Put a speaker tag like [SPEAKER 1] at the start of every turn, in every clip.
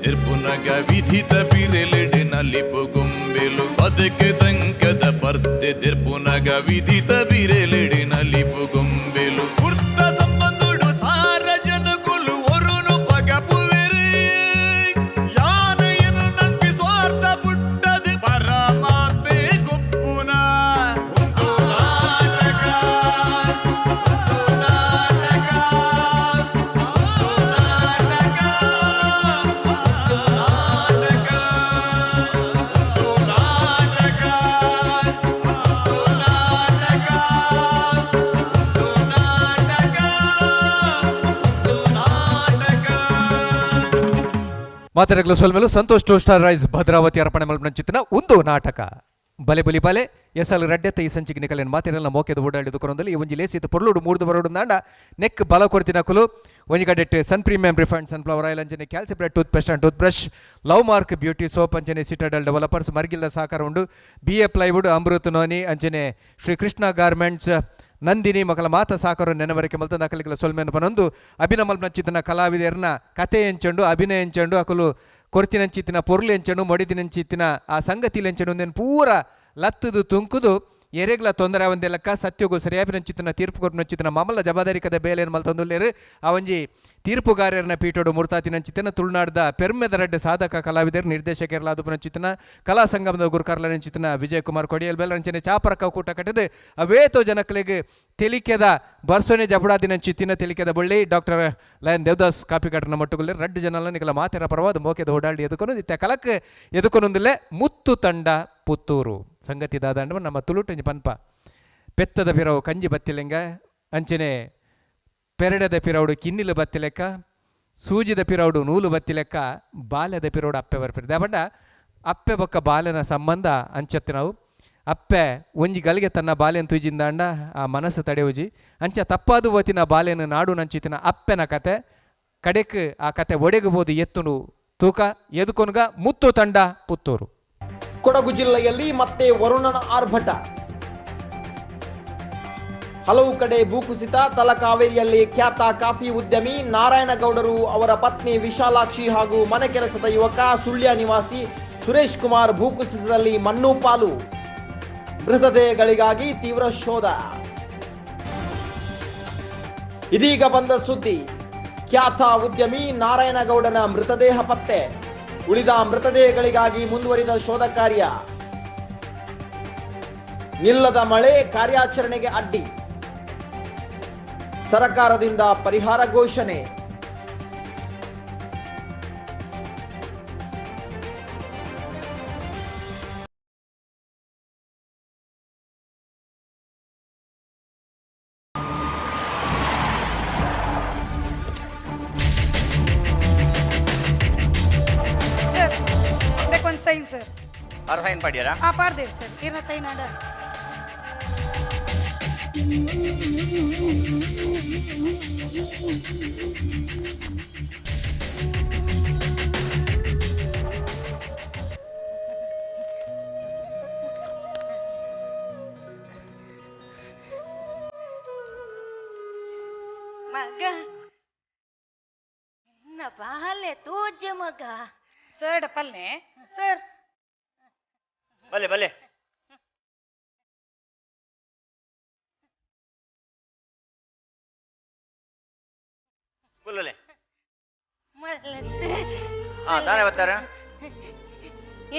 [SPEAKER 1] ದೆರ್ಪುನಗ ವಿಧಿತ ಪಿರೆಲೆಡ್ ನಲಿಪು ಗೊಂಬೆಲು ಬದುಕು ತಂಕದ ಪರ್ತೆ ದೆರ್ಪುನಗ ವಿಧಿತ ಬಿರೆಲೆಡ್ ನಲಿಪು ಗೊಂಬೆಲು ಕುರ್ತ ಸಂಬಂಧುಡು ಸಾರ ಜನಕುಲು ಒರುನು ಪಗಪುವೆರು ಯಾನ ಎನ್ನು ಸ್ವಾರ್ಥ ಪುಟ್ಟದು ಪರಮಾತ್ಮೆ ಗೊಪ್ಪುನ ಒಂದು ನಾಟಕ ಒಂದು ನಾಟಕ ಒಂದು ನಾಟಕ ಒಂದು ನಾಟಕ ಒಂದು ನಾಟಕ ಒಂದು ನಾಟಕ ಒಂದು ನಾಟಕ ಒಂದು ನಾಟಕ.
[SPEAKER 2] ಮಾತಾಡಲು ಸೊಲ್ಮೆಲು Santosh two star rice Bhadravati ಅರ್ಪಣೆ ಮಲ್ಪನಂಚಿತ್ತಿನ ಒಂದು ನಾಟಕ ಬಲೆ ಬಲಿ ಬಲೆ ಎಸಲ್ ರಡ್ಡೆತ್ತ ಈ ಸಂಚಿಗೆ ನಿಕಲೇನು ಮಾತಿರಲ್ಲ ಮೋಕೆದ ಓಡಾಡಿದ ಕೊರೊಂದಲ್ಲಿ ಈ ಒಂಜಿ ಲೇಸಿತ್ತು ಪೊರ್ಲುಡು ಮೂರ್ದು ಬರೋಡು ನಾಂಡ ನೆಕ್ ಬಲ ಕೊರ್ತಿನಕುಲು ಒಂಜಿ ಕಡೆಟ್ Sun premium refined sunflower oil ಅಂಚನೆ Calcibred toothpaste and toothbrush, love mark beauty soap ಅಂಚನೆ ಸಿಟಾಡಲ್ ಡೆವಲಪರ್ಸ್ ಮರ್ಗಿಲ್ದ ಸಹಕಾರ ಉಂಡು B A plywood Amrit noni ಅಂಚನೆ ಶ್ರೀ ಕೃಷ್ಣ ಗಾರ್ಮೆಂಟ್ಸ್ ನಂದಿನಿ ಮಕಲ ಮಾತ ಸಾಕರು ನೆನವರಿಕೆ ಮಲ್ತಂದು ಅಕಲಿಕಲ ಸೊಲ್ಮೆನ್ ಪನೊಂದು ಅಭಿನಮಲ್ ನಂಚಿತನ ಕಲಾವಿದರ್ನ ಕತೆ ಎಂಚಂಡು ಅಭಿನಯ ಎಂಚಂಡು ಅಕಲು ಕೊರ್ತಿನಂಚಿತ್ತಿನ ಪೊರ್ಲು ಎಂಚಂಡು ಮೊಡಿದಿನಂಚಿತ್ತಿನ ಆ ಸಂಗತಿಲ್ ಎಂಚಂಡು ಒಂದೇನು ಪೂರ ಲತ್ತದು ತುಂಕುದು ಎರೆಗ್ಲ ತೊಂದರೆ ಲೆಕ್ಕ ಸತ್ಯಗು ಸರಿಯಾಪಿನಂಚಿತ್ತಿನ ತೀರ್ಪು ಕೊರ್ಪಿನಂಚಿತ್ತಿನ ಮಾಮಲ್ಲ ಜವಾಬ್ದಾರಿಕದ ಬೇಲೆನ್ ಮಲ್ತಂದುಲ್ಲೇರು ಆ ಒಂಜಿ ತೀರ್ಪುಗಾರರನ ಪೀಠೋಡು ಮುರ್ತಾತಿನಂಚಿತ್ತಿನ ತುಳುನಾಡ್ದ ಪೆರ್ಮೆದ ರಡ್ಡ್ ಸಾಧಕ ಕಲಾವಿದರು ನಿರ್ದೇಶಕರ್ಲಾದ ಪುನಂಚಿತ್ತಿನ ಕಲಾ ಸಂಗಮದ ಗುರುಕಾರ್ಲನಂಚಿತ್ತಿನ ವಿಜಯ್ ಕುಮಾರ್ ಕೊಡಿಯಲ್ ಬೆಲ್ಲರಂಚನೆ ಚಾಪರಕ ಕೂಟ ಕಟ್ಟದು ಅವೇತೋ ಜನಕ್ಲೆಗ್ ತೆಲಿಕೆದ ಬರ್ಸೋನೆ ಜಬುಡಾದಿನಂಚಿತ್ತಿನ ತೆಲಿಕೆದ ಬಳ್ಳಿ ಡಾಕ್ಟರ್ ಲಯನ್ ದೇವದಾಸ್ ಕಾಪಿಕಾಟನ ಮಟ್ಟುಗುಲ್ಲೆ ರಡ್ಡು ಜನಲ ನಿಕಲ ಮಾತೆರ ಪರವಾದ ಮೋಕೆದ ಓಡಾಡಿ ಎದುಕೊನು ಇತ್ತೆ ಕಲಕ್ ಎದುಕೊನೊಂದಿಲ್ಲೆ ಮುತ್ತು ತಂಡ ಪುತ್ತೂರು ಸಂಗತಿ ದಾದಾಂಡವ ನಮ್ಮ ತುಳುಟಂಜಿ ಪನ್ಪ ಪೆತ್ತದ ಪಿರವು ಕಂಜಿ ಬತ್ತಿಲೆಂಗ ಅಂಚನೆ ಪೆರಡೆದ ಪಿರೌಡು ಕಿನ್ನಿಲು ಬತ್ತಿಲೆಕ್ಕ ಸೂಜಿದ ಪಿರೌಡು ನೂಲು ಬತ್ತಿಲೆಕ್ಕ ಬಾಲ್ಯದ ಪಿರೌಡು ಅಪ್ಪೆ ಬರ್ಪಿರ ದಾಬಂಡ ಅಪ್ಪೆ ಬೊಕ್ಕ ಬಾಲ್ಯನ ಸಂಬಂಧ ಅಂಚತ್ತು ನಾವು ಅಪ್ಪೆ ಒಂಜಿ ಗಲಿಗೆ ತನ್ನ ಬಾಲ್ಯನ ತುಜಿಂದಾಂಡ ಆ ಮನಸ್ಸು ತಡೆಯುಜಿ ಅಂಚ ತಪ್ಪಾದು ಓತಿನ ಬಾಲ್ಯನ ನಾಡು ನಂಚಿತಿನ ಅಪ್ಪೆನ ಕತೆ ಕಡೆಕ್ ಆ ಕತೆ ಒಡೆಗಬಹುದು ಎತ್ತುನು ತೂಕ ಎದುಕೊನುಗ ಮುತ್ತು ತಂಡ ಪುತ್ತೂರು.
[SPEAKER 3] ಕೊಡಗು ಜಿಲ್ಲೆಯಲ್ಲಿ ಮತ್ತೆ ವರುಣನ ಆರ್ಭಟ. ಹಲವು ಕಡೆ ಭೂಕುಸಿತ. ತಲಕಾವೇರಿಯಲ್ಲಿ ಖ್ಯಾತ ಕಾಫಿ ಉದ್ಯಮಿ ನಾರಾಯಣಗೌಡರು, ಅವರ ಪತ್ನಿ ವಿಶಾಲಾಕ್ಷಿ ಹಾಗೂ ಮನೆ ಕೆಲಸದ ಯುವಕ ಸುಳ್ಯ ನಿವಾಸಿ ಸುರೇಶ್ ಕುಮಾರ್ ಭೂಕುಸಿತದಲ್ಲಿ ಮಣ್ಣು ಪಾಲು. ಮೃತದೇಹಗಳಿಗಾಗಿ ತೀವ್ರ ಶೋಧ. ಇದೀಗ ಬಂದ ಸುದ್ದಿ, ಖ್ಯಾತ ಉದ್ಯಮಿ ನಾರಾಯಣಗೌಡನ ಮೃತದೇಹ ಪತ್ತೆ. ಉಳಿದ ಮೃತದೇಹಗಳಿಗಾಗಿ ಮುಂದುವರಿದ ಶೋಧ ಕಾರ್ಯ. ನಿಲ್ಲದ ಮಳೆ ಕಾರ್ಯಾಚರಣೆಗೆ ಅಡ್ಡಿ. ಸರಕಾರದಿಂದ ಪರಿಹಾರ ಘೋಷಣೆ.
[SPEAKER 4] ಸರ್, ಒಂದು ಸೈನ್ ಸರ್.
[SPEAKER 5] ಅರ್ಧ ಸೈನ್ ಪಾಡ್ಯಾರ?
[SPEAKER 4] ಆ ಪಾಡ್ದೇವ್ ಸರ್, ಇರ್ನ ಸೈನ್ ಆಡ.
[SPEAKER 6] ಮಗ ಎನ್ನ ಬಾಲೆ ತೋಜ ಮಗ.
[SPEAKER 4] ಸರ್, ಡಪ್ಪಲ್ನೆ ಸರ್.
[SPEAKER 5] ಬಲ್ಲೆ ಬಲ್ಲೆ. ಕುಲ್ಲಲೆ.
[SPEAKER 6] ಮಲ್ಲತ್ತೆ.
[SPEAKER 5] ಹಾ, ತಾನೇ ಬರ್ತಾರ.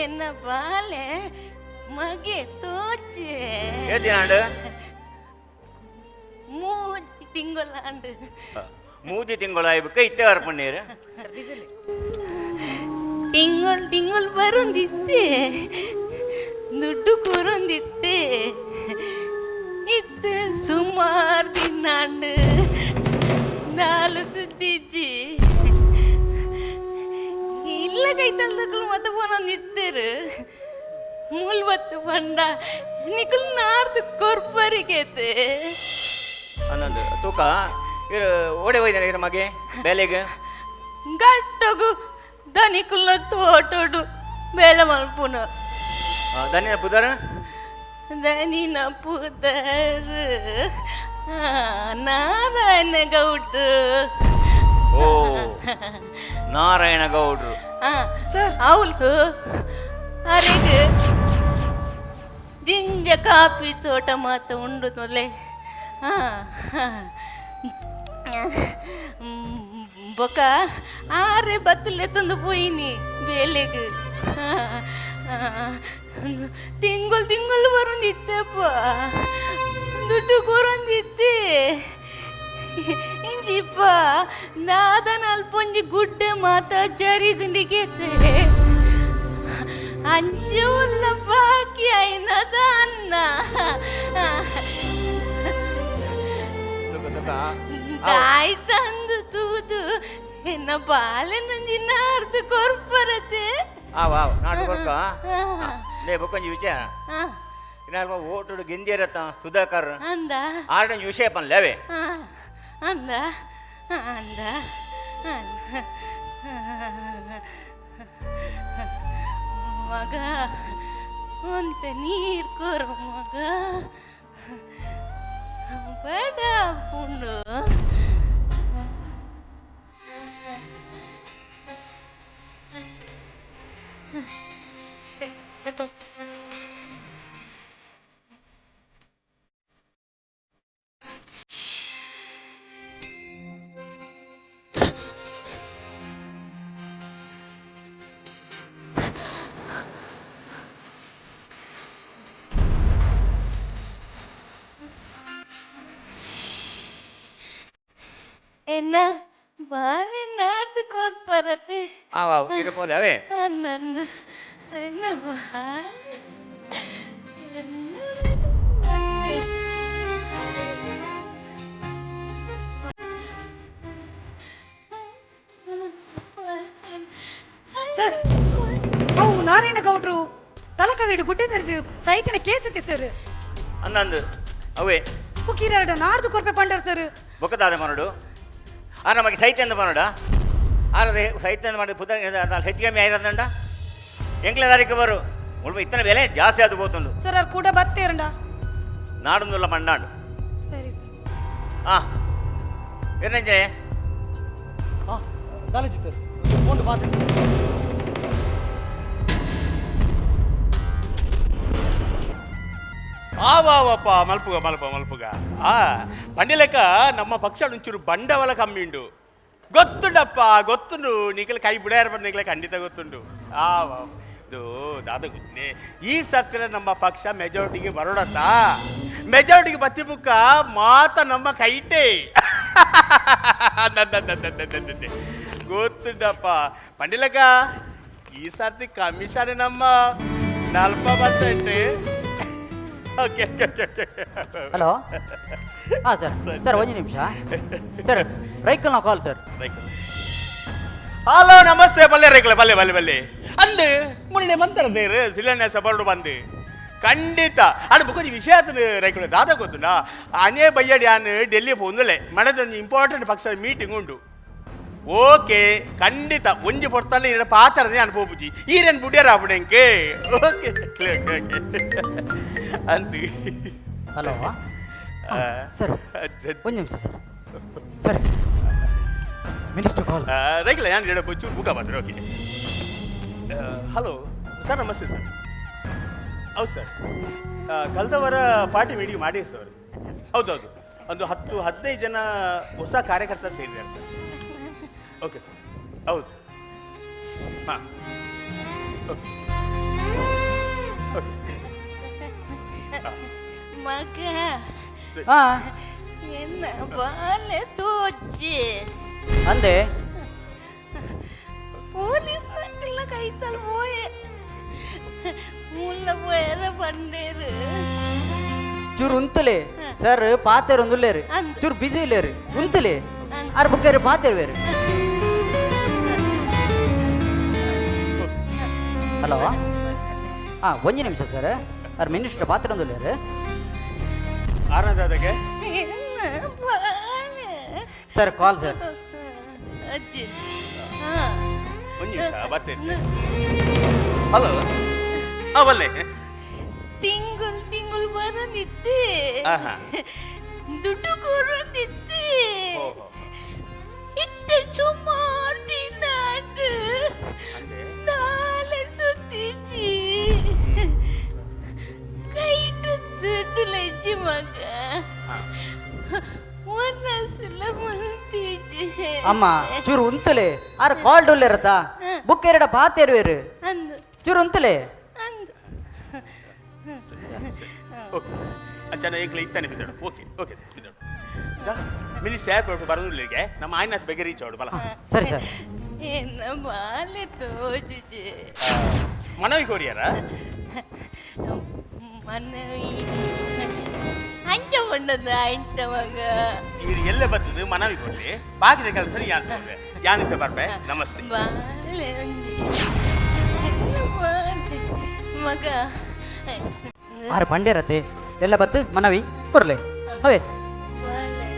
[SPEAKER 6] ಎನ್ನ ಬಾಲೆ ಮಗೆ ತೋಜೆ.
[SPEAKER 5] ಏತಿನಾಂಡು?
[SPEAKER 6] ಮೂಜಿ ತಿಂಗೊಲಾಂಡು.
[SPEAKER 5] ಮೂಜಿ ತಿಂಗಳು ಆಯ್ಬೇಕ ಇತ್ತೆ ಬರ್ಪಣ್ಣೀರು?
[SPEAKER 6] ತಿಂಗೊಲ್ ತಿಂಗೊಲ್ ಬರೊಂದಿತ್ತೆ, ದುಡ್ಡು ಕೊರೊಂದಿತ್ತೆ. ಇತ್ತೆ ಸುಮಾರು ದಿನಾಂಡು ನಾಲು ಸುದ್ದಿಜ್ಜಿ. ಇಲ್ಲ ಕೈತಲ್ದಕುಲು ಮತ್ತ ಪೋನೊಂದಿತ್ತೇರು. ಮೂಲ್ ಬತ್ತು ಪಂಡ ನಿಕುಲ್ ನಾರ್ದು ಕೊರ್ಪರಿಗೆತೆ.
[SPEAKER 5] ಅನ್ನೊಂದು ತೂಕ ಇರು ಓಡೆ ಹೋಯ್ದಾನೆ ಇರ ಮಗೆ ಬೇಲೆಗೆ?
[SPEAKER 6] ಗಟ್ಟಗು ದನಿಕುಲ್ಲ ತೋಟೋಡು ಬೇಲೆ ಮಲ್ಪುನ.
[SPEAKER 5] ದನಿನ ಪುದರ್?
[SPEAKER 6] ದನಿನ ಪುದರ್ ನಾರಾಯಣ ಗೌಡ್ರು.
[SPEAKER 5] ಓ, ನಾರಾಯಣ ಗೌಡ್ರು.
[SPEAKER 4] ಸರ್.
[SPEAKER 6] ಅವಳು ಅರೆಗ್ ಜಿಂಜ ಕಾಪಿ ತೋಟ ಮಾತ ಉಂಡು ಮೊದಲೇ. ಬೊಕ ಆರೆ ಬತ್ತಲೆ ತಂದು ಪೋಯಿನಿ ಬೇಲೆಗ್. ತಿಂಗಳು ತಿಂಗಳು ಬರೊಂದಿತ್ತಪ್ಪ, ದುಡ್ಡು ಕೊರೊಂದಿತ್ತೆ. ಇಂಚಿಪ್ಪ ದಾದನ ಅಲ್ಪೊಂಜಿ ಗುಡ್ಡೆ ಮಾತ ಜರಿದುಂಡಿಗೆತ್ತೆ. ಅಂಚೆ ಉಲ್ಲ ಬಾಕಿ ಆಯ್ನದ ಅನ್ನ.
[SPEAKER 5] ತುಕ ತುಕ.
[SPEAKER 6] ದಾಯ್ತಂದು ತೂದು ಎನ್ನ ಬಾಲೆನೊಂಜಿ ನಾಡ್ದು ಕೊರ್ಪರತೆ.
[SPEAKER 5] ಆವ್ ಆವ್, ನಾಡು ಕೊರ್ಕ ಲೇ. ಬೊಕ್ಕೊಂಜಿ ವಿಚಾರ. ಇನ್ನಾಲ್ಪ ಓಟುಡು ಗೆಂದಿರತ್ತ ಸುಧಾಕರ್.
[SPEAKER 6] ಅಂದ.
[SPEAKER 5] ಆಡೊಂಜಿ ವಿಷಯ ಪನ್ಲೆ ಅವೇ.
[SPEAKER 6] ಅಂದ ಅಂದ. ಮಗ, ಒಂತೆ ನೀರ್ ಕೊರು ಮಗ, ಬೇಡ ಪುಂಡು. ಎನ್ನ ಬಾರಿ ನಾಡ್ದು ಕೊರ್ಪರತೆ.
[SPEAKER 5] ಆವ್ ಆವ್, ಇರು ಪೋಲೆ ಅವೇ.
[SPEAKER 6] ನನ್ನ ಎನ್ನ ಬಾರಿ.
[SPEAKER 4] ಸರ್, ಅವು ನಾರಾಯಣ ಗೌಡ್ರು ತಲಕವಿಡು ಗುಡ್ಡೆ ತರಿದು ಸೈತಿನ ಕೇಸ್ ಇತ್ತೆ ಸರ್.
[SPEAKER 5] ಅಂದಂದು ಅವೇ.
[SPEAKER 4] ಹುಕೀರಡ ನಾಡ್ದು ಕೊರ್ಪೆ ಪಂಡರ್ ಸರ್.
[SPEAKER 5] ಬೊಕ್ಕದಾದ ಮನಡು ಆ ನಮಗೆ ಸೈತ್ಯಂದ ಮನಡ ಆರ ಸೈತ್ಯಂದ ಮಾಡಿ ಪುದ ಹೆಚ್ಚು ಕಮ್ಮಿ ಆಯ್ರಂದಂಡ ಎಂಕ್ಲೆ ದಾರಿಕೆ ಬರು ಮುಳ್ಪ ಇತ್ತನ ಬೆಲೆ ಜಾಸ್ತಿ ಅದು పోతుండు.
[SPEAKER 4] ಸರ್, ಅವ್ರು ಕೂಡ ಬತ್ತೇರಂಡ.
[SPEAKER 5] ನಾಡೊಂದುಲ್ಲ ಮಂಡಾಂಡು.
[SPEAKER 4] ಸರಿ ಸರ್.
[SPEAKER 5] ಆ ಎರ್ನಂಜೆ.
[SPEAKER 3] ಕಾಲೇಜು ಸರ್, ಫೋನ್ ಮಾತು.
[SPEAKER 7] ಆವಾವಪ್ಪ, ಮಲ್ಪುಗ ಮಲ್ಪ ಮಲ್ಪುಗ. ಆ పండిಲೆಕ್ಕ ನಮ್ಮ ಪಕ್ಷ ಒಂಚೂರು ಬಂಡವಾಳ ಕಮ್ಮಿ ಉಂಡು, ಗೊತ್ತುಂಡಪ್ಪ, ಗೊತ್ತುಂಡು. ನಿಖಲ್ ಕೈ ಬಿಡಾರ ಬಂದ ನಿಖಲ ಖಂಡಿತ ಗೊತ್ತುಂಡು. ಆ ಇದು ದಾದ ಗೊತ್ತೇ, ಈ ಸರ್ತಿನ ನಮ್ಮ ಪಕ್ಷ ಮೆಜಾರಿಟಿಗೆ ಬರೋಡತ್ತ. ಮೆಜಾರಿಟಿಗೆ ಬತ್ತಿ ಬುಕ್ಕ ಮಾತ ನಮ್ಮ ಕೈಟೆ. ಗೊತ್ತುಂಡಪ್ಪ. పండిలక ಈ ಸರ್ತಿ ಕಮಿಷನ್ ನಮ್ಮ 40%. Okay okay okay.
[SPEAKER 8] ಹಲೋ, ಹಾಂ ಸರ್, ಸರ್ ಒಂದು ನಿಮಿಷ ಸರ್, ರೈಕಲ್ ನಾವು ಕಾಲ್ ಸರ್.
[SPEAKER 7] ಹಲೋ, ನಮಸ್ತೆ. ಬಲ್ಲೆ ರೇಖಲೆ, ಬಲ್ಲೆ ಬಲ್ಲೆ ಬಲ್ಲೆ ಅಂದು ಮುನ್ನೆ ಮಂತರ ನೇರು ಶಿಲಾನ್ಯಾಸ ಬರಡು ಬಂದು ಖಂಡಿತ ಅಡು ಬುಕ್ಕ ವಿಷಯ ಆತನ ರೈಕುಲೆ. ದಾದ ಗೊತ್ತುಂಡ, ಅನೇ ಬಯ್ಯಡಿ ಆನ್ ಡೆಲ್ಲಿ ಪೋಂದುಲೆ, ಮಣದೊಂದು ಇಂಪಾರ್ಟೆಂಟ್ ಪಕ್ಷದ ಮೀಟಿಂಗ್ ಉಂಡು. ಓಕೆ, ಖಂಡಿತ ಒಂಜಿ ಪೊರ್ತಲ್ಲ ಇರ ಪಾತ್ರನೇ ಅನುಭವಿಸಿ ಈರೇನು ಬುಡಿಯರ ಆಪುಡೆಂಕೆ. ಓಕೆ ಓಕೆ ಓಕೆ ಅಂದು.
[SPEAKER 8] ಹಲೋ ಸರ್, ಒಂದು ನಿಮಿಷ ಸರ್. ಸರ್, ಮಿನಿಸ್ಟರ್ ಕಾಲ್.
[SPEAKER 7] ರೈಕುಲೆ ನಾನು ಹೇಳ ಚೂರು ಬುಕ್ಕ ಬಂದ್ರೆ. Okay. Hello sir, namaste sir. ಹೌದು ಸರ್, ಕಳೆದ ವಾರ ಪಾರ್ಟಿ ಮೀಟಿಂಗ್ ಮಾಡಿ ಸರ್. ಹೌದೌದು, ಒಂದು 10-15 ಜನ ಹೊಸ ಕಾರ್ಯಕರ್ತರು ಸೇರಿದ್ದಾರೆ ಸರ್. ಓಕೆ ಸರ್, ಹೌದು, ಹಾಂ, ಓಕೆ ಓಕೆ.
[SPEAKER 6] ಮಗ.
[SPEAKER 8] ಹಾಂ.
[SPEAKER 6] ಎನ್ನ ಬಾಲೆ ತೋಚಿ.
[SPEAKER 8] ಅಂದೆ.
[SPEAKER 6] ಪೊಲೀಸ್ ನಕ್ಕೆಲ್ಲ ಕೈತಲ್ ಪೋಯೆ, ಮುಲ್ಲ ಪೋಯರ ಬಂಡೇರು.
[SPEAKER 8] ಚೂರು ಉಂತಲೆ ಸರ್, ಪಾತೇರು ಒಂದುಲ್ಲೇರು.
[SPEAKER 6] ಅಂದ್.
[SPEAKER 8] ಚೂರು ಬಿಸಿ ಇಲ್ಲೇರು, ಉಂತಲೆ.
[SPEAKER 6] ಅಂದ್.
[SPEAKER 8] ಆರ್ ಬುಕ್ಕೇರು ಪಾತೇರು ಬೇರೆ. ಹಲೋ, ಹಾಂ, ಒಂದು ನಿಮಿಷ ಸರ್, ಆರ್ ಮಿನಿಸ್ಟರ್ ಪಾತ್ರ ಒಂದುಲ್ಲೇರು.
[SPEAKER 7] ಆರಾಮದಾಗೆ.
[SPEAKER 6] ಎನ್ನ ಬಾಲೆ.
[SPEAKER 8] Sir, call sir.
[SPEAKER 6] ಅಜ್ಜಿ.
[SPEAKER 7] ಒಂದು ನಿಮಿಷ, ಬರ್ತೇನೆ. ಹಲೋ, ಹಾಂ, ಬಲ್ಲೆ.
[SPEAKER 6] ತಿಂಗಳು ತಿಂಗಳು ಬರೋದಿತ್ತೆ.
[SPEAKER 7] ಆಹಾ.
[SPEAKER 6] ದುಡ್ಡು ಕೊರೋದಿತ್ತೆ.
[SPEAKER 7] ಓಹೋ.
[SPEAKER 6] ಇತ್ತೆ ಸುಮಾರು ದಿನ.
[SPEAKER 7] ಅಂದೆ.
[SPEAKER 6] ಒನ್ನಸಿಲ್ಲ ಮಲ್ತೀಜಿ.
[SPEAKER 8] ಅಮ್ಮ ಚೂರು ಉಂತಲೆ ಆರ್ ಕಾಲ್ ಡೊಲ್ಲೆರತ್ತ ಬುಕ್ ಎರಡ ಪಾತೆರುವೆರು.
[SPEAKER 6] ಅಂದು.
[SPEAKER 8] ಚೂರು ಉಂತಲೆ.
[SPEAKER 6] ಅಂದು.
[SPEAKER 7] ಓಕೆ, ಅಂಚನ ಎಂಕ್ಲೆ ಇತ್ತಾನೆ ಬಿದ್ದಡು. ಓಕೆ ಓಕೆ ಬಿದ್ದಡು. ಮಿನಿಸ್ಟರ್ ಏರ್ಪೋರ್ಟ್ ಬರೋದಿಲ್ಲಿಗೆ ನಮ್ಮ ಆಯ್ನಾಥ್ ಬೇಗ ರೀಚ್ ಅವಡು ಬಲ.
[SPEAKER 8] ಸರಿ ಸರ್.
[SPEAKER 6] ಎನ್ನ ಬಾಲೆ ತೋಜುಜೆ.
[SPEAKER 7] ಮನವಿ ಕೊರಿಯರ.
[SPEAKER 6] ಮನವಿ ಅಂಚ ಬಂಡದ ಅಂಚ ಮಗ.
[SPEAKER 7] ಇದು ಎಲ್ಲ ಬರ್ತದೆ ಮನವಿ ಕೊಡ್ಲಿ, ಬಾಕಿದ ಕೆಲಸ ಯಾನ್ ತೋರ್ರೆ. ಯಾನಿತ್ತ ಬರ್ಬೆ. ನಮಸ್ತೆ.
[SPEAKER 6] ಬಾಲೆ ಒಂಜಿ ಎನ್ನ ಬಾಲೆ ಮಗ.
[SPEAKER 8] ಆರ್ ಪಂಡ್ಯರತೆ ಎಲ್ಲ ಬತ್ತು ಮನವಿ ಕೊರ್ಲೆ ಅವೇ.
[SPEAKER 6] ಬಾಲೆ.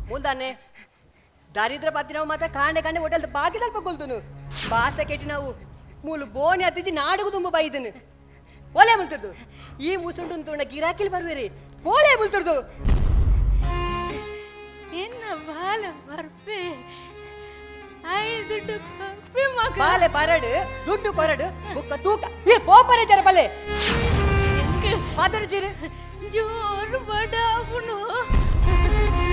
[SPEAKER 9] ಮೂಲ್ದಾನೆ ದಾರಿದ್ರ ಪಾತಿ ನಾವು ಮಾತ್ರ ಕಾಂಡೆ ಕಾಂಡೆ ಹೋಟೆಲ್ ಬಾಕಿ ತಲ್ಪ ಕೊಲ್ತುನು ಬಾಸ ಕೆಟ್ಟಿ ನಾವು ಮೂಲು ಬೋಣಿ ಅತ್ತಿಜಿ ನಾಡುಗು ತುಂಬ ಬೈದನು ಒಲೆ ಮುಲ್ತುರ್ದು ಈ ಮುಸುಂಡು ತೋಣ ಗಿರಾಕಿಲ್ ಬರುವೆರಿ ಓಲೆ ಮುಲ್ತುರ್ದು.
[SPEAKER 6] ಎನ್ನ ಬಾಲ ಬರ್ಪೆ I ದುಡ್ಡು ಕೊರ್ಪೆ ಮಗ.
[SPEAKER 9] ಬಾಲೆ ಪರಡು ದುಡ್ಡು ಕೊರಡು ಬುಕ್ಕ ತೂಕ ಈ ಪೋಪರೆ ಜರ ಬಲೆ ಪಾದರು ಜೀರು.
[SPEAKER 6] ಜೋರು ಬಡಾಪುನು.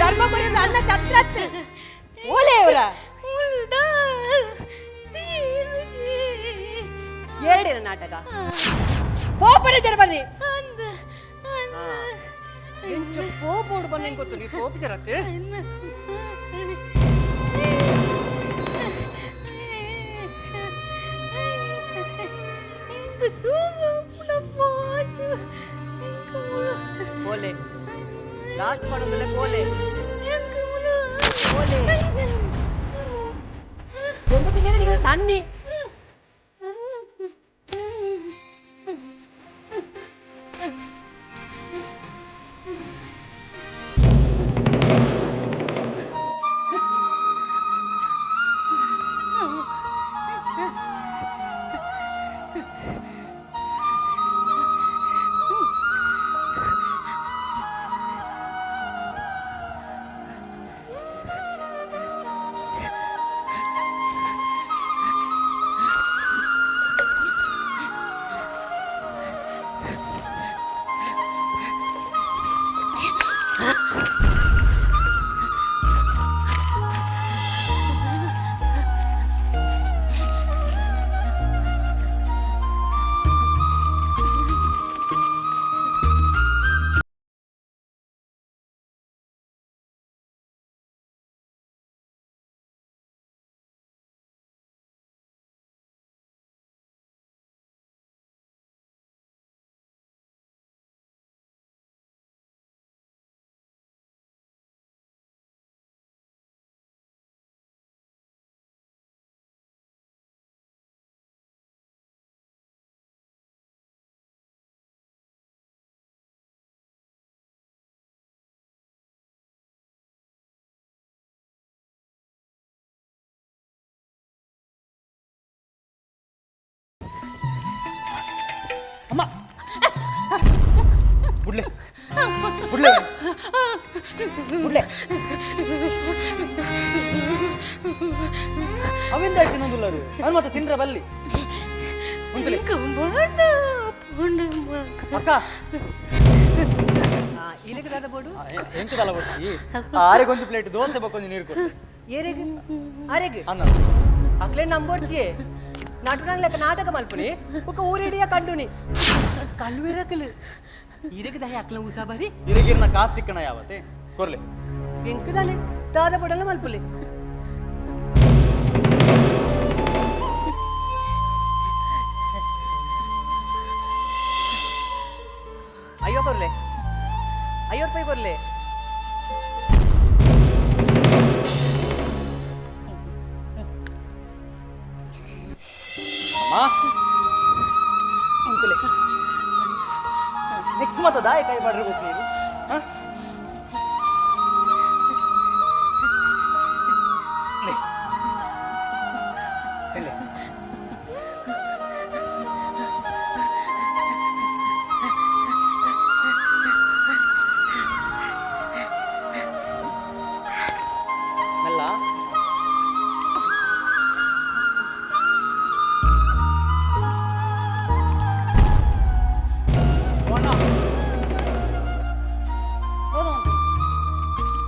[SPEAKER 9] ಧರ್ಮಪುರಿ ಅನ್ನ ಛತ್ರತ್ ಓಲೆ ಅವರ ಎರಡಿನ ನಾಟಕ ಪೋಪರೆ ಜರ ಬನ್ನಿ. ಎಂಚ ಪೋಪೋಡು ಬನ್ನಿ ಗೊತ್ತು ನೀ ಪೋಪು ಜರತ್ತೆ. ಕೋಲೆ ಲಾಸ್ಟ್ ಮಾಡೋದಲ್ಲ ಕೋಲೆ ಕೋಲೆ ಒಂದು ತಿಂಗಳ ನೀವು ಸನ್ನಿ.
[SPEAKER 3] ಅಮ್ಮ ಬುಡ್ಲೆ ಬುಡ್ಲೆ ಬುಡ್ಲೆ ಅವಿಂದ ಆಯ್ತು ಇನ್ನೊಂದುಲ್ಲರು ಅವನು ಮತ್ತೆ ತಿಂದ್ರೆ ಬಲ್ಲಿ ಉಂತಲೆ ಅಕ್ಕ
[SPEAKER 9] ಇಲ್ಲಿಗೆ ದಾದ ಬೋಡು
[SPEAKER 3] ಎಂತದಲ್ಲ ಬೊಡ್ಚಿ ಆರೆಗೊಂದು ಪ್ಲೇಟ್ ದೋಸೆ ಬಕ್ಕೊಂದು ನೀರು ಕೊಡು
[SPEAKER 9] ಏರೆಗ್ ಆರೆಗ್
[SPEAKER 3] ಅನ್ನ
[SPEAKER 9] ಅಕ್ಲೆ ನಂಬೋಡ್ತಿಯೇ ನಟುನಂಗ್ ಲೆಕ್ಕ ನಾಟಕ ಮಲ್ಪುನಿ ఒక ಊರಿಡಿಯ ಕಂಡುನಿ ಕಲ್ಲು ಇರಕಲು ಇರಗ ದಾಯ ಅಕ್ಲ ಊಸಾ ಬರಿ
[SPEAKER 3] ಇರಗಿರ್ನ ಕಾಸು ಸಿಕ್ಕಣ ಯಾವತ್ತೆ ಕೊರ್ಲೆ
[SPEAKER 9] ಎಂಕದಾನೆ ದಾದ ಬಡಲ ಮಲ್ಪುಲಿ ಅಯ್ಯೋ ಕೊರ್ಲೆ ಅಯ್ಯೋ ರೂಪಾಯಿ ಕೊರ್ಲೆ
[SPEAKER 3] ಅಮ್ಮ ಉಂತಲೆ ನೆಕ್ಸ್ಟ್ ಮತ್ತೆ ದಾಯ ಕೈ ಬಾಡ್ರೆ ಹೋಗಿ ನೀರು ಹಾ? ಲೇ. ಎಲ್ಲಿ? ಮೆಲ್ಲ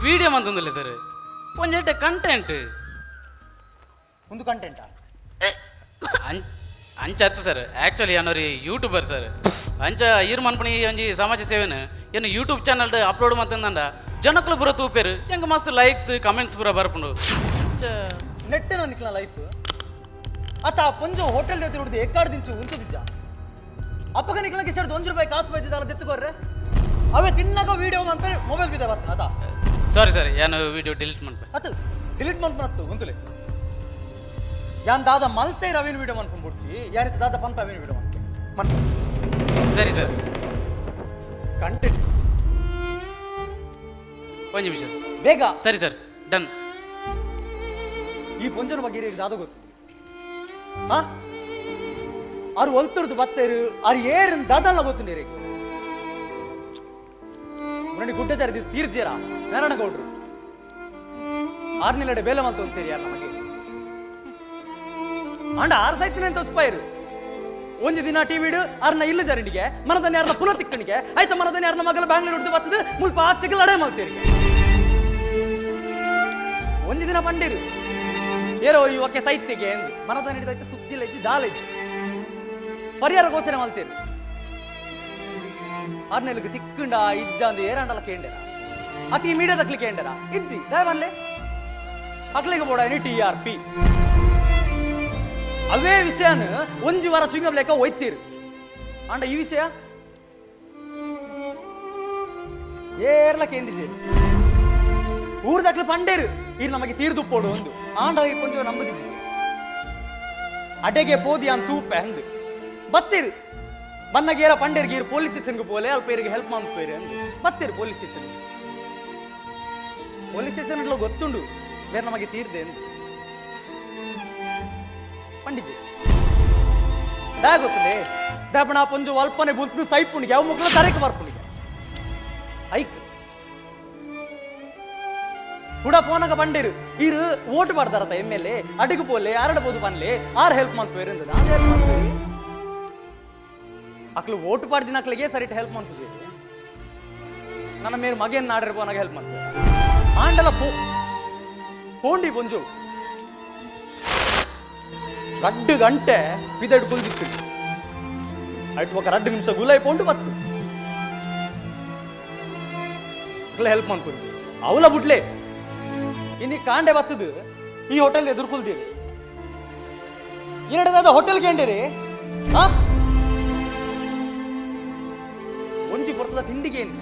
[SPEAKER 10] ವೀಡಿಯೋ ಮಂತಂದಿಲ್ಲ ಸರ್ ಒಂಜೆಡ್ಡೆ ಕಂಟೆಂಟ್
[SPEAKER 3] ಒಂದು ಕಂಟೆಂಟಾ
[SPEAKER 10] ಅಂಚ ಅತ್ತು ಸರ್ ಆ್ಯಕ್ಚುಲಿ ಅನ್ನೋರಿ ಯೂಟ್ಯೂಬರ್ ಸರ್ ಅಂಚ ಈರ್ ಮನ್ಪಣಿ ಒಂಜಿ ಸಮಾಜ ಸೇವೆನು ಏನು ಯೂಟ್ಯೂಬ್ ಚಾನಲ್ ಅಪ್ಲೋಡ್ ಮಂತಂದಂಡ ಜನಕ್ಲು ಪೂರ ತೂಪೇರು ಹೆಂಗೆ ಮಸ್ತ್ ಲೈಕ್ಸ್ ಕಮೆಂಟ್ಸ್ ಪೂರ ಬರ್ಪುಂಡು ಅಂಚ
[SPEAKER 3] ನೆಟ್ಟಿನ ನಿಕ್ಲ ಲೈಫ್ ಅತ್ತ ಆ ಪೊಂಜು ಹೋಟೆಲ್ ದೇತಿ ಹುಡ್ದು ಎಕ್ಕಾಡ್ ದಿಂಚು ಉಂಚು ದಿಜ್ಜ ಅಪ್ಪಗ ನಿಕ್ಲಕ್ಕೆ ಇಷ್ಟ ಒಂಜು ರೂಪಾಯಿ ಕಾಸು ಬೈದಿದ್ದಲ್ಲ ದೆತ್ತುಕೊರ್ರೆ ಅವೇ ತಿನ್ನಾಗ ವಿಡಿಯೋ ಅಂತಾರೆ ಮೊಬೈಲ್ ಬಿದ್ದ ಬರ್ತನ ಅದ
[SPEAKER 10] ಸಾರಿ ಸರ್ ಏನು ವಿಡಿಯೋ ಡಿಲೀಟ್ ಮನ್ಪೆ
[SPEAKER 3] ಅತ್ತು ಡಿಲೀಟ್ ಮನ್ಪನತ್ತು ಉಂತುಲೆ ಯಾನ್ ದಾದ ಮಲ್ತೆ ರವೀನ್ ವಿಡಿಯೋ ಮನ್ಕೊಂಡ್ ಬಿಡ್ಚಿ ಯಾರಿತ ದಾದ ಪಂಪ ಅವಿನ ವಿಡಿಯೋ ಮನ್ಪೆ ಮನ್ಪ
[SPEAKER 10] ಸರಿ ಸರ್
[SPEAKER 3] ಕಂಟೆಂಟ್
[SPEAKER 10] ಒಂದು ನಿಮಿಷ ಸರ್.
[SPEAKER 3] ಬೇಗ
[SPEAKER 10] ಸರಿ ಸರ್ ಡನ್
[SPEAKER 3] ಈ ಪೊಂಜನ ಬಗ್ಗೆ ಇರಿಗೆ ದಾದ ಗೊತ್ತು ಹಾ ಆರು ಒಲ್ತುರ್ದು ಬತ್ತೇರು ಆರು ಏರು ದಾದಲ್ಲ ಗೊತ್ತು ನೀರಿಗೆ ಮುರಣಿ ಗುಡ್ಡಚಾರಿ ದಿವ್ಸ ತೀರ್ಜೇರ ನಾರಾಯಣಗೌಡ್ರು ಆರ್ನಿಲಡೆ ಬೇಲೆ ಮಂತ ಅಂತೀರಿ ಯಾರು ನಮಗೆ ಅಂಡ ಆರ್ ಸೈತಿನ ಅಂತ ಉಸ್ಪಾಯಿರು ಒಂಜಿ ದಿನ ಟಿವಿಡು ಆರ್ನ ಇಲ್ಲ ಜರಣಿಗೆ ಮನದನ್ನ ಯಾರನ್ನ ಪುನಃ ತಿಕ್ಕಣಿಗೆ ಆಯ್ತ ಮನದನ್ನ ಯಾರನ್ನ ಮಗಲ ಬ್ಯಾಂಗ್ಳೂರ್ ಹಿಡಿದು ಬರ್ತದೆ ಮುಲ್ಪ ಆಸ್ತಿಗೆ ಲಡೆ ಮಾಡ್ತೀರಿ ಒಂಜಿ ದಿನ ಬಂಡಿರು ಏರೋ ಈ ಒಕ್ಕೆ ಸೈತಿಗೆ ಎಂದು ಮನದ ಹಿಡಿದೈತೆ ಸುದ್ದಿ ಲಜ್ಜಿ ದಾಲೆಜ್ಜಿ ಪರಿಹಾರ ಘೋಷಣೆ ಮಾಡ್ತೀರಿ ಆರ್ನೆಲ್ಗೆ ತಿಕ್ಕಂಡ ಇಜ್ಜ ಅಂದು ಏರಾಂಡಲ ಕೇಂಡರ ಅತಿ ಮೀಡಿಯಾ ದಕ್ಲಿ ಕೇಂಡರ ಇಜ್ಜಿ ದಯವನ್ಲೆ ಅಕ್ಲಿಗೆ ಬೋಡ ಟಿ ಆರ್ ಪಿ ಅವೇ ವಿಷಯನ ಒಂಜಿ ವಾರ ಚುಂಗಂ ಲೆಕ್ಕ ಒಯ್ತೀರು ಅಂಡ ಈ ವಿಷಯ ಏರ್ಲ ಕೇಂದಿಜೇರು ಊರ್ದಕ್ಲು ಪಂಡೇರು ಇದು ನಮಗೆ ತೀರ್ದು ಪೋಡು ಒಂದು ಆಂಡ ಈ ಕೊಂಚ ನಂಬುದಿಜ್ಜಿ ಅಡೆಗೆ ಪೋದಿ ಅಂತ ತೂಪೆ ಅಂದು ಬತ್ತೀರು ಬನ್ನಗೇರ ಪಂಡೇರಿಗೆ ಇರು ಪೊಲೀಸ್ ಸ್ಟೇಷನ್ಗೆ ಪೋಲೆ ಅಲ್ಪ ಇರಿಗೆ ಹೆಲ್ಪ್ ಮಾಡ್ಪೇರು ಅಂದು ಬತ್ತೀರು ಪೊಲೀಸ್ ಸ್ಟೇಷನ್ ಪೊಲೀಸ್ ಸ್ಟೇಷನ್ ಗೊತ್ತುಂಡು ಬೇರೆ ನಮಗೆ ತೀರ್ದೆ ಅಂದು ಪಂಡಿಜಿ ದಾ ಗೊತ್ತಲೇ ದಾಪಣ ಪಂಜು ಅಲ್ಪನೆ ಬುಲ್ತು ಸೈಪುಣಿಗೆ ಯಾವ ಮಕ್ಕಳು ತರಕ್ಕೆ ಬರ್ಪುಣಿಗೆ ಐಕ್ ಕೂಡ ಫೋನಾಗ ಬಂಡಿರು ಇರು ಓಟ್ ಮಾಡ್ತಾರತ್ತ ಎಮ್ ಎಲ್ ಎ ಅಡಿಗೆ ಪೋಲೆ ಆರಡಬಹುದು ಪನ್ಲೆ ಆರ್ ಹೆಲ್ಪ್ ಮಾಡ್ಪೇರು ಅಂದ ನಾನು ಹೆಲ್ಪ್ ಮಾಡ್ತೀವಿ ಅಕ್ಲು ಓಟ್ ಪಾಡ್ದಿನ ಅಕ್ಲಿಗೆ ಸರಿಟ್ ಹೆಲ್ಪ್ ಮಾಡ್ತೀವಿ ನನ್ನ ಮೇರು ಮಗೇನ್ ನಾಡಿರ್ ಫೋನಾಗ ಹೆಲ್ಪ್ ಮಾಡ್ತೀವಿ ಆಂಡಲ ಪೋ ಪೋಂಡಿ ಪೊಂಜು ರಡ್ಡು ಗಂಟೆ ಪಿದೆಡ್ ಕುಲ್ದಿತ್ತು ಆಯ್ತು ఒక ರಡ್ಡು ನಿಮಿಷ ಗುಲಾಯಿ ಪೋಂಡು ಬತ್ತು ಅಕ್ಲೆ ಹೆಲ್ಪ್ ಮಾಡ್ಕೊಂಡು ಅವಲ ಬುಡ್ಲೆ ಇನ್ನು ಕಾಂಡೆ ಬತ್ತದು ಈ ಹೋಟೆಲ್ ಎದುರ್ಕೊಲ್ದಿರಿ ಎರಡದಾದ ಹೋಟೆಲ್ ಕೇಂಡಿರಿ ಹಾ ಒಂಜಿ ಕೊರ್ತದ ತಿಂಡಿಗೆ ಏನು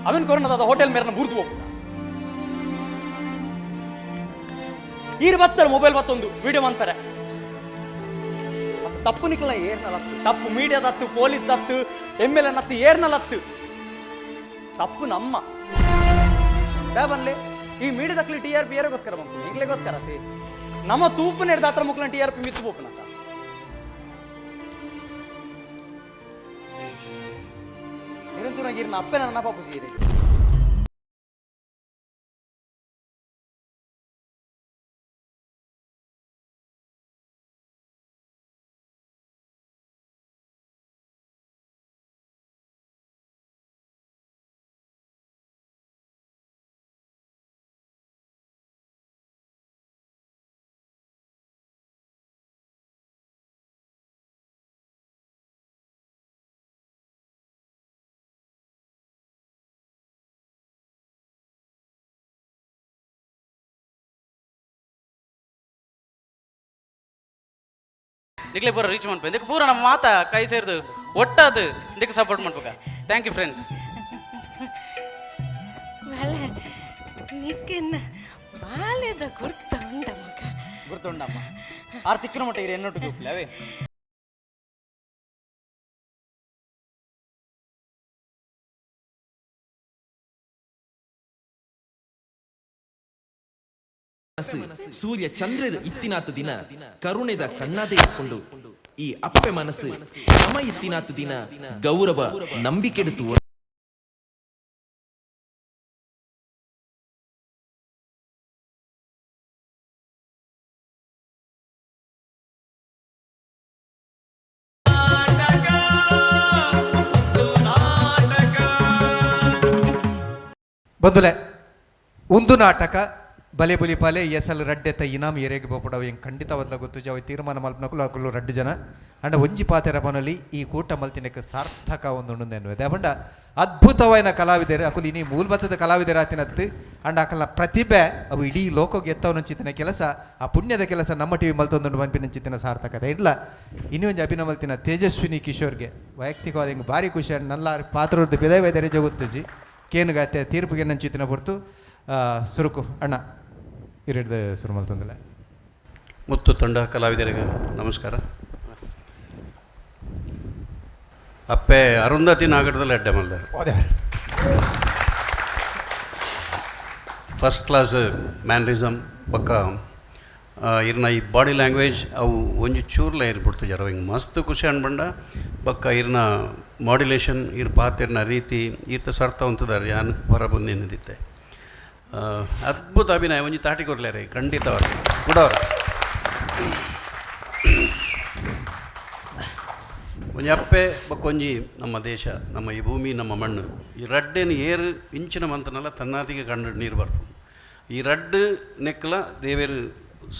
[SPEAKER 3] ಅವನ್ ಕೊರೋನಾದ ಹೋಟೆಲ್ ಮೇರನ ಬುರ್ದು ಹೋಗ್ತ ಈರ್ ಬತ್ತಾರೆ ಮೊಬೈಲ್ ಬತ್ತೊಂದು ವಿಡಿಯೋ ಅಂತಾರೆ ಮತ್ತೆ ತಪ್ಪು ನಿಕ್ಕಲ ಏರ್ನಲತ್ತು ತಪ್ಪು ಮೀಡಿಯಾದತ್ತು ಪೊಲೀಸ್ ದತ್ತು ಎಮ್ ಎಲ್ ಎನ್ ಏರ್ನಲತ್ತು ತಪ್ಪು ನಮ್ಮ ಬನ್ಲಿ ಈ ಮೀಡಿಯಾದಕ್ಲಿ ಟಿ ಆರ್ ಪಿ ಏರಿಗೋಸ್ಕರ ಬಂತು ಈಗಲೆಗೋಸ್ಕರ ಅತಿ ನಮ್ಮ ತೂಪು ನಡೆದ ಹತ್ರ ಮುಕ್ಲ ಟಿ ಆರ್ ಪಿ ಮಿತ್ತು ಬೋಪನಂತ ತೂನಗಿರಿನ ಅಪ್ಪೆ ನನ್ನ ಪಾಪು ಸೀರೆ.
[SPEAKER 10] ನಿಕ್ಲೆ ಪೂರ ರೀಚ್ ಮಾಡ್ಬೇಕು. ಇದಕ್ಕೆ ಪೂರ ನಮ್ಮ ಮಾತಾ ಕೈ ಸೇರಿದು ಒಟ್ಟಾದು ಇದಕ್ಕೆ ಸಪೋರ್ಟ್ ಮಾಡ್ಬೇಕ. Thank you friends.
[SPEAKER 6] ಬಾಲೆ, ನಿಕ್ಕೆನ್ನ ಬಾಲೆದ ಗುರ್ತ ಉಂಡ ಮಗ?
[SPEAKER 3] ಗುರ್ತುಂಡಮ್ಮ. ಆರ್ ತಿಕ್ಕಿನ ಮಟ್ಟ ಇರು ಎನ್ನೊಟ್ಟು ಗುಪ್ಲೆ ಅವೇ.
[SPEAKER 1] ಸೂರ್ಯ ಚಂದ್ರರು ಇತ್ತಿನಾತ ದಿನ ಕರುಣೆದ ಕಣ್ಣಾದೆ ಇಟ್ಕೊಂಡು ಈ ಅಪ್ಪೆ ಮನಸ್ಸು ನಮ ಇತ್ತಿನಾತ ದಿನ ಗೌರವ ನಂಬಿಕೆಡುತ್ತು.
[SPEAKER 2] ಬಂದುಲೆ ಒಂದು ನಾಟಕ ಬಲೆ ಬುಲಿ ಪಾಲೆ ಎಸಲ್ ರಡ್ಡೆತ ಇನಾಮ್ ಎರೆಗೆ ಬೋಪಡವು ಎಂಗ್ ಖಂಡಿತವಾದ್ಲ ಗೊತ್ತು ಜಾವ ತೀರ್ಮಾನ ಮಲ್ಪನಕುಲು ಅಕುಲು ರಡ್ಡು ಜನ ಅಂಡ ಒಂಜಿ ಪಾತೆರ ಪನೊಲಿ ಈ ಕೂಟ ಮಲ್ತಿನಕ್ಕೆ ಸಾರ್ಥಕ ಒಂದು ಉಂಡು ಬಂಡ ಅದ್ಭುತವಾಯಿನ ಕಲಾವಿದರು ಅಕುಲು ಇನಿ ಮೂಲಬತ್ತದ ಕಲಾವಿದರ ಆತಿನತ್ತು ಅಂಡ ಅಕಲ್ನ ಪ್ರತಿಭೆ ಅವು ಇಡೀ ಲೋಕಗೆ ಎತ್ತವನಂಚಿತ್ತಿನ ಕೆಲಸ ಆ ಪುಣ್ಯದ ಕೆಲಸ ನಮ್ಮ ಟಿವಿ ಮಲ್ತೊಂದುಂಡು ಪನ್ಪಿನಂಚಿತ್ತಿನ ಸಾರ್ಥಕತೆ ಇಡ್ಲ. ಇನ್ನೊಂದು ಅಭಿನಯ ಮಲ್ತಿನ ತೇಜಸ್ವಿನಿ ಕಿಶೋರ್ಗೆ ವೈಯಕ್ತಿಕವಾದ ಹಿಂಗೆ ಭಾರಿ ಖುಷಿ ನಲ್ಲ ಪಾತ್ರದ್ದು ಬಿದೆ ಬೇರೆ ಜಗೊತ್ತುಜಿ ಕೇನುಗಾತೆ ತೀರ್ಪಿಗೆ ನಂಚಿತ್ತಿನ ಹೊರ್ತು ಸುರುಕು ಅಣ್ಣ ಇರಿಡ್ದು ಶುರು ಮಲ್ತೊಂದಿಲ್ಲ.
[SPEAKER 11] ಮುತ್ತು ತಂಡ ಕಲಾವಿದರಿಗೆ ನಮಸ್ಕಾರ. ಅಪ್ಪೆ ಅರುಂಧತಿ ನಾಗರದಲ್ಲಿ ಅಡ್ಡೆ ಮಲ್ದಾರೆ. ಫಸ್ಟ್ ಕ್ಲಾಸ್ ಮ್ಯಾನ್ರಿಸಮ್ ಬೊಕ್ಕ ಇರ್ನ ಈ ಬಾಡಿ ಲ್ಯಾಂಗ್ವೇಜ್ ಅವು ಒಂಜಿ ಚೂರ್ಲ ಇರ್ ಬಿಡ್ತು ಹಿಂಗೆ ಮಸ್ತ್ ಖುಷಿ ಅನ್ಬಂಡ. ಬೊಕ್ಕ ಇರ್ನ ಮಾಡ್ಯುಲೇಷನ್ ಇರ್ ಪಾತಿರ್ನ ರೀತಿ ಈತ ಸರ್ತ ಉಂತದಾರೆ ಯಾನ್ ಹೊರ ಬಂದೇನಿದ್ದಿತ್ತೆ. ಅದ್ಭುತ ಅಭಿನಯ ಒಂಜಿ ತಾಟಿ ಕೊರ್ಲೇರೆ ಖಂಡಿತವಾಗಿ ಗುಡವರ ಒಂಜಿ ಅಪ್ಪೆ ಬೊಕ್ಕೊಂಜಿ ನಮ್ಮ ದೇಶ ನಮ್ಮ ಈ ಭೂಮಿ ನಮ್ಮ ಮಣ್ಣು ಈ ರಡ್ಡೆನ ಏರು ಇಂಚಿನ ಮಂತನಲ್ಲ ತನ್ನಾತಿಗೆ ಕಂಡು ನೀರು ಬರ್ಪು. ಈ ರಡ್ಡು ನೆಕ್ಕಲ ದೇವೇರು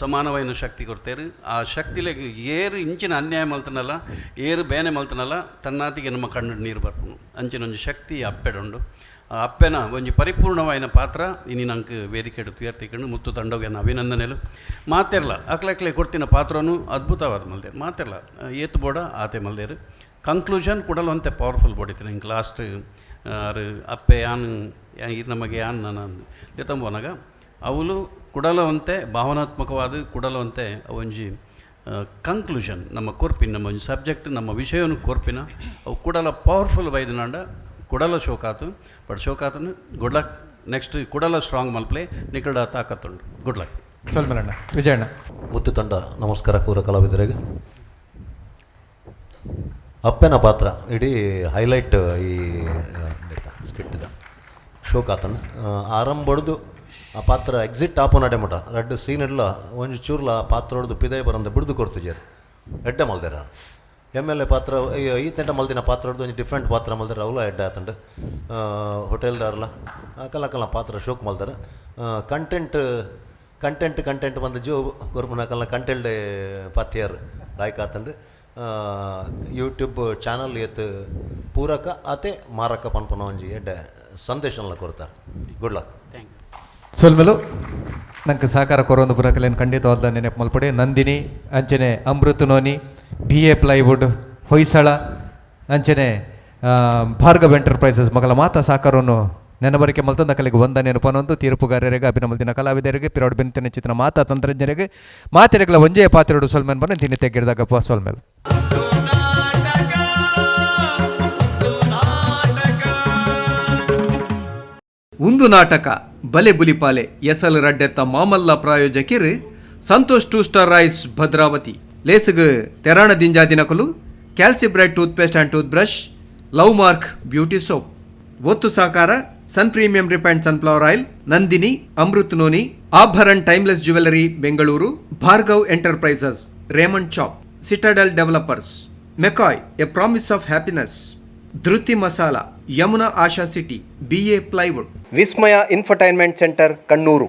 [SPEAKER 11] ಸಮಾನವಾಯಿನ ಶಕ್ತಿ ಕೊಡ್ತೇರು. ಆ ಶಕ್ತಿಲೆ ಏರು ಇಂಚಿನ ಅನ್ಯಾಯ ಮಲ್ತನಲ್ಲ ಏರು ಬೇನೆ ಮಲ್ತನಲ್ಲ ತನ್ನಾತಿಗೆ ನಮ್ಮ ಕಣ್ಣು ನೀರು ಬರ್ಪುನು ಅಂಚಿನ ಒಂಜಿ ಶಕ್ತಿ ಅಪ್ಪೆಡುಂಡು. ಆ ಅಪ್ಪೆನ ಒಂಜಿ ಪರಿಪೂರ್ಣವಾಯಿನ ಪಾತ್ರ ಇನಿ ನಂಗೆ ವೇದಿಕೆ ತುಯರ್ತಿಕೊಂಡು ಮುತ್ತು ತಂಡೋಗೆನ ಅಭಿನಂದನೆಲು. ಮಾತೆರ್ಲ ಅಕ್ಲಕ್ಲೆ ಕೊಡ್ತಿನ ಪಾತ್ರನು ಅದ್ಭುತವಾದ ಮಲ್ದೇರು ಮಾತೆರ್ಲ ಏತು ಬೋಡ ಆತೆ ಮಲ್ದೇರು. ಕಂಕ್ಲೂಷನ್ ಕೊಡಲು ಅಂತೆ ಪವರ್ಫುಲ್ ಬೋಡಿತ್ತು ಹಿಂಗೆ ಲಾಸ್ಟ್ ಆರು ಅಪ್ಪೆ ಯಾನ್ ಇರ್ ನಮಗೆ ಯಾನ್ ನಾನು ಲೆತಂಬೋನಾಗ ಅವಳು ಕುಡಲವಂತೆ ಭಾವನಾತ್ಮಕವಾದ ಕುಡಲವಂತೆ ಒಂಜಿ ಕಂಕ್ಲೂಷನ್ ನಮ್ಮ ಕೊರ್ಪಿನ ನಮ್ಮ ಒಂಜಿ ಸಬ್ಜೆಕ್ಟ್ ನಮ್ಮ ವಿಷಯವನ್ನು ಕೊರ್ಪಿನ ಅವು ಕುಡಲ ಪವರ್ಫುಲ್ ಬೈದನಾಂಡ ಕುಡಲ ಶೋಕಾತು. ಬಟ್ ಶೋಕಾತನು ಗುಡ್ ಲಕ್ ನೆಕ್ಸ್ಟ್ ಕುಡಲ ಸ್ಟ್ರಾಂಗ್ ಮಲ್ಪ್ಲೆ ನಿಕಡ ತಾಕತ್ತುಂಡು. Good luck.
[SPEAKER 2] ಸೊಲ್ಮಲಣ್ಣ ವಿಜಯಣ್ಣ.
[SPEAKER 12] ಮುತ್ತು ತಂಡ ನಮಸ್ಕಾರ ಪೂರ ಕಲಾವಿದರಿಗೆ. ಅಪ್ಪನ ಪಾತ್ರ ಇಡೀ ಹೈಲೈಟ್ ಈ ಸ್ಕಿಟ್ಟಿದ ಶೋಕಾತನ ಆರಂಭ ಆ ಪಾತ್ರ ಎಕ್ಸಿಟ್ ಆಪೋ ನಡೆ ಮಟ ರಡ್ಡು ಸೀನ್ ಇಡ್ಲ ಒಂಜಿ ಚೂರ್ಲ ಆ ಪಾತ್ರ ಹೊಡೆದು ಪಿದೈ ಬರಂದ ಬಿಡ್ದು ಕೊಡ್ತಿಜಾರು ಎಡ್ಡೆ ಮಲ್ದೇರ. ಎಮ್ ಎಲ್ ಎ ಪಾತ್ರ ಈ ತಂಡ ಮಲ್ದಿನ ಪಾತ್ರ ಹೊಡೆದು ಒಂಜಿ ಡಿಫ್ರೆಂಟ್ ಪಾತ್ರ ಮಲ್ದಾರ ಅವಲ ಎಡ್ಡೆ ಆತಂಡು ಹೋಟೆಲ್ದಾರಲ ಅಕಲ ಅಕಲ ಪಾತ್ರ ಶೋಕ್ ಮಲ್ದಾರ. ಕಂಟೆಂಟ್ ಕಂಟೆಂಟ್ ಕಂಟೆಂಟ್ ಬಂದು ಜೋ ಕೊರ್ಪುನ ಅಕಲ್ನ ಕಂಟೆಂಟ್ ಪತ್ಯರ್ ಲಾಯ್ಕ್ ಆತಂಡು. ಯೂಟ್ಯೂಬ್ ಚಾನಲ್ ಏತ್ ಪೂರಕ ಆತೆ ಮಾರಕ ಪನ್ಪುನ ಒಂಜಿ ಎಡ್ಡೆ ಸಂದೇಶನ್ಲ ಕೊರ್ತಾರೆ. Good luck.
[SPEAKER 10] Thank you.
[SPEAKER 2] ಸೊಲ್ಮೆಲು ನಂಗೆ ಸಹಕಾರ ಕೊರೊಂದು ಪುರಕಲೇನು ಖಂಡಿತವಾದ ನೆನಪು ಮಲ್ಪಡೆ. ನಂದಿನಿ ಅಂಚನೆ Amrit noni B A plywood Hoysala ಅಂಚನೆ ಭಾರ್ಗವ್ ಎಂಟರ್ಪ್ರೈಸಸ್ ಮಗಲ ಮಾತಾ ಸಹಕಾರವನ್ನು ನೆನಬರಿಕೆ ಮಲ್ತಂದು ಅಕಲಿಗೆ ವಂದನೆ ಪನೊಂದು ತೀರ್ಪುಗಾರರಿಗೆ ಅಭಿನಮಲ್ದಿನ ಕಲಾವಿದರಿಗೆ ಪಿರೋಡ್ ಬೆಂತಿನ ಚಿತ್ರ ಮಾತಾ ತಂತ್ರಜ್ಞರಿಗೆ ಮಾತೆರೆಗಳ ಒಂಜೇ ಪಾತ್ರೆಡು ಸೊಲ್ಮೆನ್ ಬನ್ನ ತಿನ್ನಿ ತೆಗ್ಗಿಡ್ದಾಗಪ್ಪ ಸೊಲ್ಮೇಲೆ. ಒಂದು ನಾಟಕ ಬಲೆ ಬುಲಿಪಾಲೆ ಎಸಲ್ ರಡ್ಡೆತ್ತ ಮಾಮಲ್ಲ ಪ್ರಾಯೋಜಕಿರು Santosh two star rice Bhadravati ಲೇಸುಗು ತೆರಾಣ ದಿಂಜಾದಿನಕಲು Calcibright toothpaste and tooth brush love mark beauty soap. ಒತ್ತು ಸಹಕಾರ Sun Premium refined sunflower oil, Nandini, Amrut noni, Abharan timeless jewellery Bengaluru, Bhargav enterprises, Raymond chop, Citadel developers, McCoy a promise of happiness, Dhriti masala, Yamuna Asha city, BA plywood, Vismaya infotainment centre, Kannur.